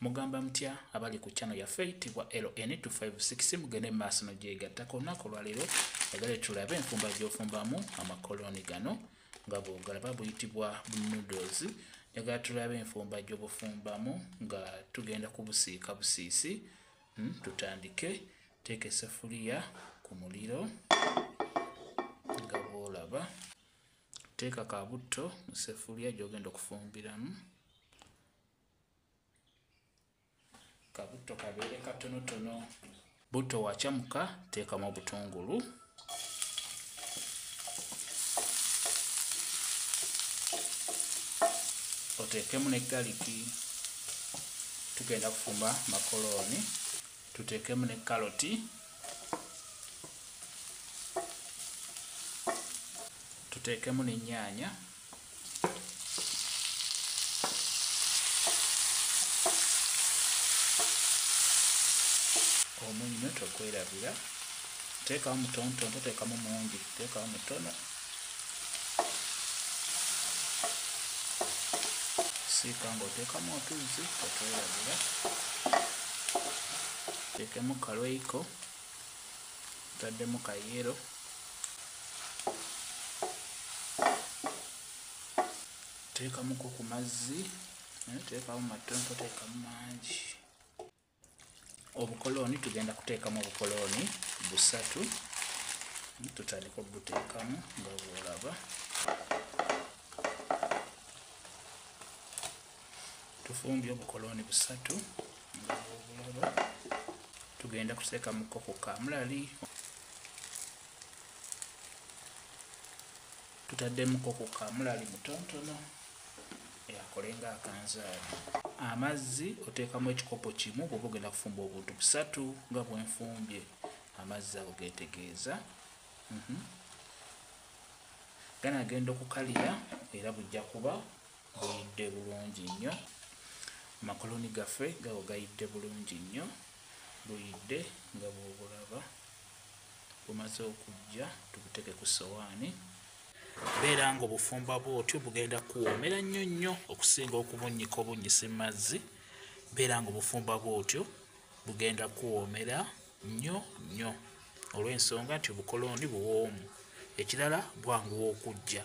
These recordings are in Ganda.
Mugamba mutya abali ku channel yaffe eyitibwa LN256, mugende mu maaso n'ogyegattako. Olunaku olwaleero njagala tulabe enfumba gy'ofumbamu amakoloni gano nga bw'ogalaba buyitibwa noodles. Njagala tulabe enfumba gy'obufumbamu nga tugenda kubusiika busiisi. Tutandike, teeka essefuliya ku muliro nga bw'olaba, teeka kabutto mu ssefuliya gy'ogenda okufumbiramu. Kabutto kabeere katonotono. Butto wacamuka, teekamu obutungulu. Oteekemu ne galiki. Tugenda kufumba makoloni. Tuteekemu ne kaloti. Tuteekemu n'ennyaanya. Omunnyo tokwerabira, teekamu mutonotono, toteekamu mungi, teekamu mutono. Siika ng'oteekamu otuzzi, totwerabira. Teekemu kalweiko, otaddemu kayero. Teekamuko ku mazzi, teekamu matono, toteekamu mangi. Obukoloni tugenda kuteekamu obukoloni busatu. Tutandika obuteekamu nga bw'olaba. Tufumbye obukoloni busatu nga bw'obulaba. Tugenda kuteekamuko ku kamulali. Tutaddemuko ku kamulali mutonotono akole nga akanzaali. Amazzi oteekamu ekikopo kimu bw'oba ogenda kufumba obuntu busatu nga bwe nfumbye. Amazzi ago geetegeeza. Ganaagenda okukalira era bujja kuba buyidde bulungi nnyo. Amakoloni gaffe gago gayidde bulungi nnyo, buyidde nga bw'obulaba. Bumaze okujja, tubuteeke ku ssowaani. Beera ng'obufumba bw'otyo bugenda kuwoomera nnyo nnyo okusinga okubunnyika obunnyisi mu mazzi. Beera ng'obufumba bw'otyo bugenda kuwoomera nnyo nnyo olw'ensonga nti obukoloni buwoomu. Ekirala bwanguwa okujja,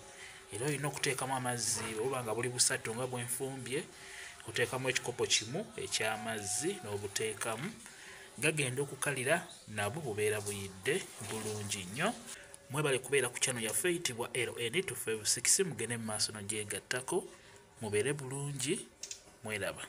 era olina okuteekamu amazzi oba nga buli busatu nga bwe nfumbye, oteekamu ekikopo kimu eky'amazzi n'obuteekamu. Gagenda okukalira nabwo bubeera buyidde bulungi nnyo. Mwebale kubeera ku channel yaffe eyitibwa LN256, mugende mu maaso n'ogyegattako, mubeere bulungi, mweraba.